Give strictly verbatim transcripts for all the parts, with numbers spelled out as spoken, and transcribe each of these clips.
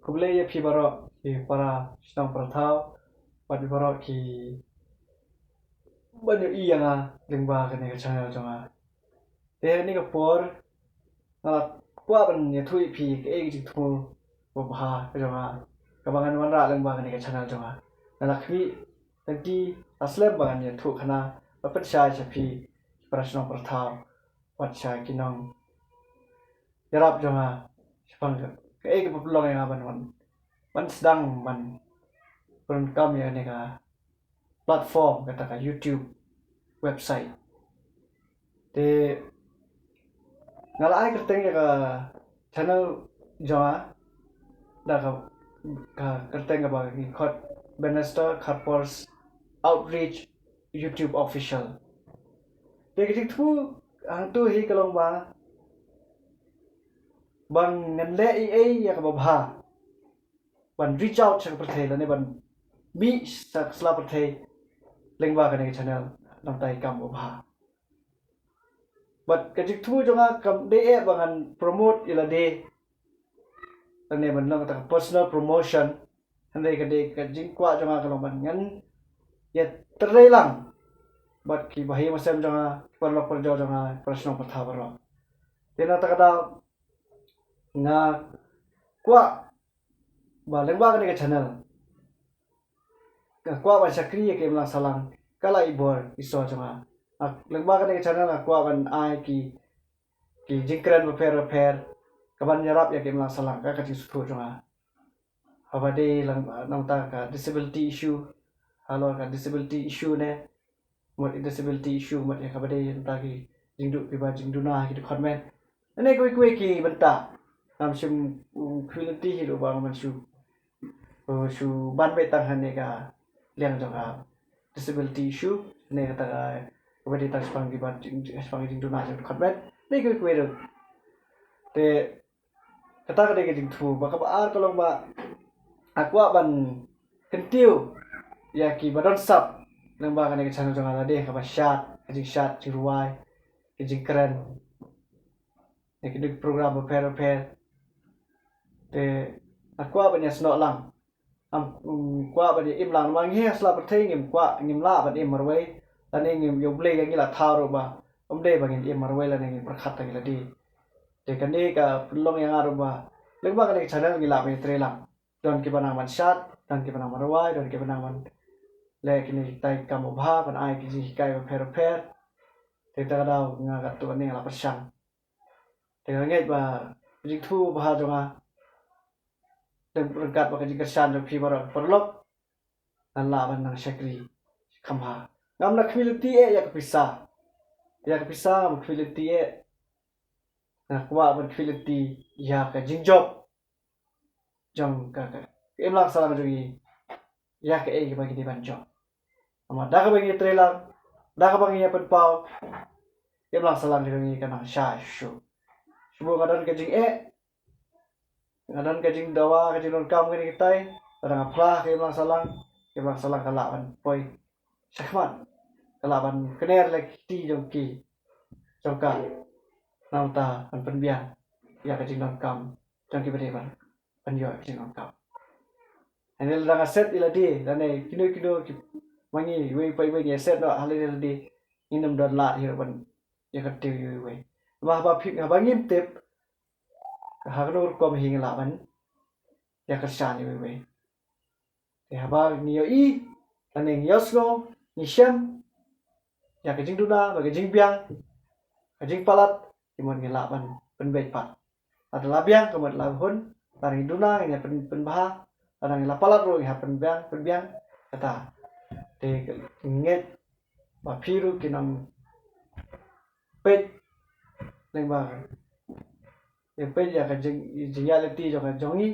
Khublei ïa phi baroh ki para shnong para thaw, bad phi baroh ki ban ïohi ïa nga lyngba kane ka channel jong nga. Te ha kane ka por nga la kwah ban ïathuh ïa phi kaei ka jingthmu babha ka jong nga kaba ngan wanrah lyngba kane ka channel jong nga. Nga la khmih tangki la slem ba ngan ïathuh khana bad pynshai sha phi ki para shnong para thaw bad sha ki nongïarap jong nga shaphang kaei kaba pynlong ïa nga ban wan, ban sdang ban pyndonkam ïa kane ka platform, kata ka YouTube website. Te nga la ai kyrteng ïa ka channel jong nga da ka, ka kyrteng kaba ngi khot Bannister Kharpur's Outreach YouTube Official. Te ka jingthmu hangto hi ka long ba, ba ngan leh ei ei ïa kaba bha, ban reach out sha ka pyrthei lane ban mih sha ka sla pyrthei lyngba kane ka channel, nangta ïa ka kam babha. Bad ka jingthmu jong nga kam dei eh ba ngan promote ïa lade lane ban long kata ka personal promotion. Hynrei ka dei ka jingkwah jong nga ka long ban ngan ïatrei lang bad ki bahaïing bahasem jong nga, ki paralok parajor jong nga, para shnong para thaw baroh. Te na kata ka daw nga kwah ba lyngba kane ka channel nga kwah ban shakri ïa ka imlang sahlang ka la i bor i sor jong nga. Nga, lyngba kane ka channel nga kwah ban ai ki, ki jingkren bapher bapher kaban ïarap ïa ka imlang sahlang ka, ka jingsngewthuh jong nga. Haba dei lang, nangta ka disability issue, halor ka disability issue ne, mut disability issue, mut ïa kaba dei nangta ki jingduh kiba jingduna ki dkhot met, ne kiwei kiwei ki bynta. Ngam shym, um, khublei hi ruh ba ngam shu, uh, shu ban beit tang ha kane ka liang jong ka disability issue, ne kata ka, kaba dei tang shaphang kiba jing, shaphang ki jingduna jong ki dkhot met, ne kiwei kiwei ruh. Te kata ka dei ka jingthmu. Bad kaba ar ka long ba nga kwah ban kyntiew ïa kiba don sap lyngba kane ka channel jong nga, lade kaba shad, ka jingshad, jingrwai, ka jingkren, ïa kine ki program bapher bapher. Te nga kwah ban ïasnoh lang. Ngam, um, kwah ban ïa im lang, namar ngi ha sla pyrthei ngim kwah, ngim lah ban im marwei, lane ngim, ïa U Blei ka ngi la thaw ruh ba ym dei ba ngin im marwei lane ngin pyrkhat tang ïa lade. Te kane ka pynlong ïa nga ruh ba lyngba kane ka channel ngi lah ban ïatrei lang. Don kiba nang ban shad, don kiba nang ban rwai, don kiba nang ban leh kine kita ki kam babha, ban ai ki jinghikai bapher bapher. Te kata ka daw nga katto katne nga la pyrshang. Te nga ngeit ba ka jingthmu babha jong nga, ryngkat bad ka jingkyrshan jong phi baroh ki paralok, ngan lah ban nang shakri kham bha. Ngam nang khmih lynti eh ïa ka pisa. Ïa ka pisa ngam khmih lynti eh. Nga kwah ban khmih lynti ïa ka jingjop jong ka, ka, ka imlang sahlang jong ngi, ïa kaei kaba ngi dei ban jop. Namar da kaba ngi ïatrei lang, da kaba ngi ïa pynpaw, ka imlang sahlang jong ngi kan nang shai shuh shuh. Shu nga don ka jingeh, nga don ka jingdawa, ka jingdonkam kine kitai, lada nga phla ha ka imlang sahlang, ka imlang sahlang ka lah ban poi shakhmat, ka lah ban kner leh ki kti jong ki, jong ka, nangta ban pynbiang ïa ka jingdonkam jong kiba dei ban, ban ïoh ka jingdonkam. Hangne lada nga set ïa lade, lane kino kino ki, ma ngi iwei pa iwei ngi set noh ha lade lade, ngin ym don lad hi ruh ban ïa kyntiew iwei iwei. Namar haba phi, haba ngim tip ha kano ka rukom hi ngi lah ban ïa kyrshan iwei iwei. Te haba ngi ïohi, lane ngi ïohsngew, ngi shem ïa ka jingduna bad ka jingbiang, ka jingpalat, te mut ngi lah ban pynbeit pat. Lada la biang ka mut la hun, lada ngi duna ngi ïa pyn, pynbha, lada ngi la palat ruh ngi hap pynbiang, pynbiang, kata. Te ngi ngeit ba phi ruh ki nongpeit lyngba, ngi peit ïa ka jing, jingïaid lynti jong ka jong ngi,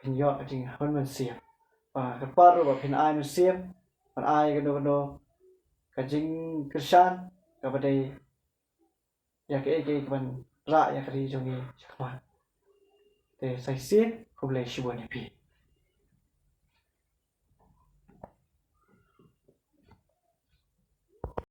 phin ïoh ka jinghun mynsiem. Ba kyrpad ruh ba phin ai mynsiem, ban ai kano kano ka jingkyrshan kaba dei ïa kaei kaei kaban rah ïa ka ri jong ngi shakhmat. Te sa shisien, khublei shibun ïa phi.